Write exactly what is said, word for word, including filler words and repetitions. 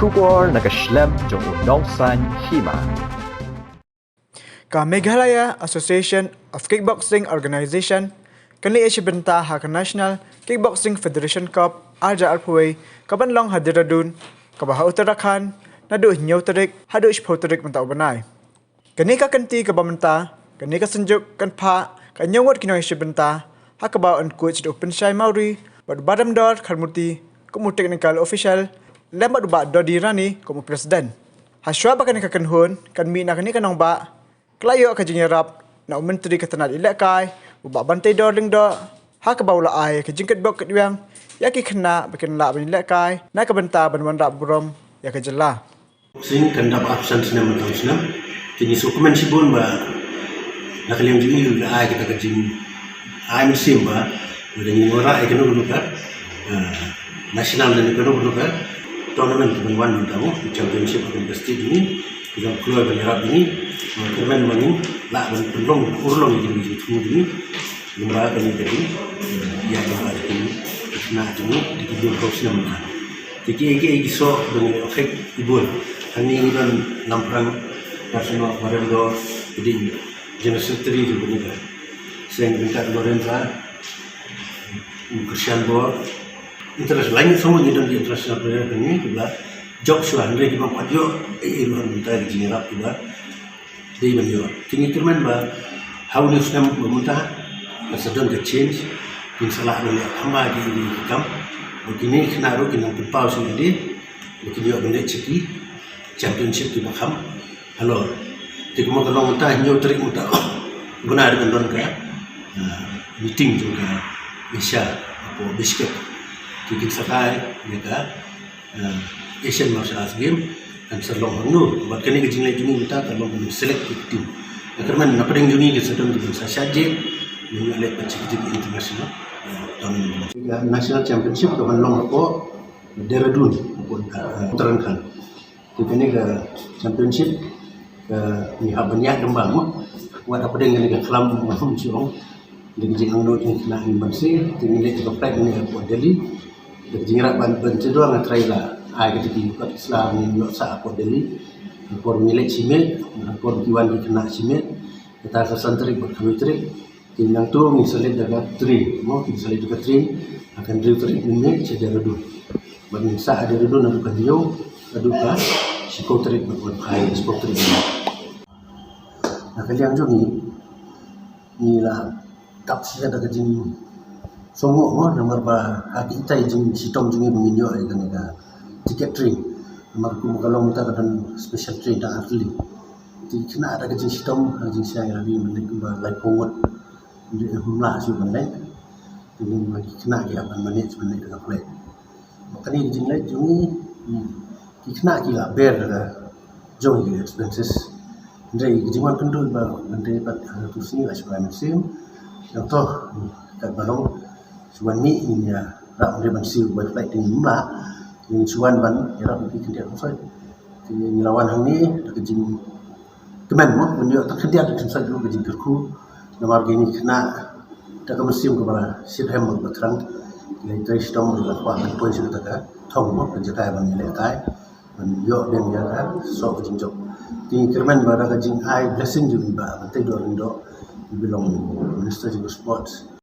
Khubor na ka shlem jong u nongsan hima. Ka Meghalaya Association of Kickboxing Organisation kan leit ïashim bynta ha ka National Kickboxing Federation Cup ar hajar arphew wei kaban long ha Dehradun, kaba ha Uttarakhand, naduh hynñiew tarik haduh shiphew tarik mynta u bnai. Kane ka kynti kaba mynta, kane ka synjuk kan phah ka hynñiew ngut ki nongïashim bynta, ha kaba yn coach da u Pynshai Mawrie bad u Bah Remdor Kharmurti kum u technical official, lem bad u Bah Dodi Rani kum u president. Hashwa ba kane ka kynhun kan mih na kane ka nongbah, ka la ïoh ka jingïarap na u Myntri ka tnat ïalehkai, u Bah Banteidor Lyngdoh, ha kaba u la ai ka jingkitbok kitweng ïa ki khynnah ba kin lah ban ïalehkai na ka bynta ban wanrah burom ïa ka jylla. Boxing kan dap ar phew san snem mynta u snem. Te ngi sngewkmen shibun ba na ka liang jong ngi la ai kata ka jing ai mynsiem ba lada ngin wanrah ïa kano kano ka, eh, national ne kano kano ka tournament ban wan mynta mo, championship ha kane ka state jong ngi, ki dang kloi ban ïarap jong ngi. Kyrmen ba ngin lah ban pynlong urlong ïa kine ki jingthmu jong ngi. Kumba kane ka dei, eh, ïa kaba dei ki khynnah jong ngi, dei ki jong ka snem mynta. Te kiei kiei ki soh ba ngi leh, okay, i bun. Hangne ngi don Lamphrang, National Warrior, ki dei General Secretary jong kane ka seng ryngkat Loren Bra, u Christian Bor. International, lain shuh ngi don ki international player hangne kiba la jop shuwa, hynrei kiba ym pat ïoh ei ei ruh mynta ki jingïarap kiba dei ban ïoh. Te ngi kyrmen ba ha une u snem ba mynta kan sa don ka change, kin sa lah ban leh kham bha ki, ki kam. Ba kine ki khynnah ruh kin nang pynpaw sha ïing lade, ba kin ïoh ban leit sha ki championship kiba kham halor. Te kumba ka long mynta, hynñiew tarik mynta u bnai ruh kan don ka, ah, meeting jong ka Asia hapoh Bishkek. Te kin sa kai ïa ka, ah, Asian Martial Arts Game kan sa long hangno. Bad kane ka jingleit jong ngi mynta kan long ban select ki team. Nga kyrmen na pdeng jong ngi kin sa don kiban sa shad jied ban ïaleit bad sha ki international, ah, tournament. Ka National Championship ka ban long hapoh Dehradun, hapoh, ah, Uttarakhand. Te kane ka championship ka ngi hap ban ïaid lyngba mo. Wat hapdeng kane ka khlam mo, shu ong. Da ka jingangnud jong ki khynnah ngin banse, te ngin leit da ka flight kane hapoh Delhi. Da ka jingïarap ban, ban sdang, nga trai la ai kata ki kot ki sla ngin ïoh sah hapoh Delhi. Por ngi leit shimet, por ki wan ki khynnah shimet. Kata ka san tarik bad khatwei tarik. Te nangta ngin sa leit da ka train mo, ngin sa leit da ka train. Ha ka hynriew tarik ngin leit sha Dehradun. Bad ngin sah ha Dehradun naduh ka hynñiew haduh ka shiphew tarik bad wan phai shiphew tarik. Na ka liang jong ngi, ngi la dap shisha da ka jingsngewnguh mo, namar ba ha kitai jingshitom jong ngi ba ngin ïoh ïa kane ka ticket train. Namar kumba ka long mynta ka don special train tang ar tylli. Te kane da ka jingshitom, ka jingshai ïa ngi ban leit kumba laiphew ngut. Ngi hum lah shuh ban leit. Te ngi ma ki khynnah ki hap ban manage ban leit da ka flight. Ba kane ka jingleit jong ngi, hmm, ki khynnah ki la bear da ka jong ki expenses. Hynrei ka jingwan kynduh ba hynrei pat ha ka tu sngi la shu rai mynsiem. Nangta, hmm, katba long shu wan mih ngin ïarap hynrei ban siew bai flight te ngim lah. Ngin shu wan ban ïarap ïa ki khyndiat khynsoit. Te ngi la wan hangne da ka jing kmen mo, ban ïoh tang khyndiat da khynsoit ruh ka jingkyrkhu. Namar kine ki khynnah da ka mynsiem kaba shitrhem bad ba thrang. Ki la trei shitom ruh la kwah ban poi sha kata ka thong mo, ka jaka ban ïalehkai, ban ïoh biang ïa ka soh ka jingjop. Te ngi kyrmen ba da ka jingai blessing jong i Bah Banteidor Lyngdoh, i ba long Minister jong ka Sports,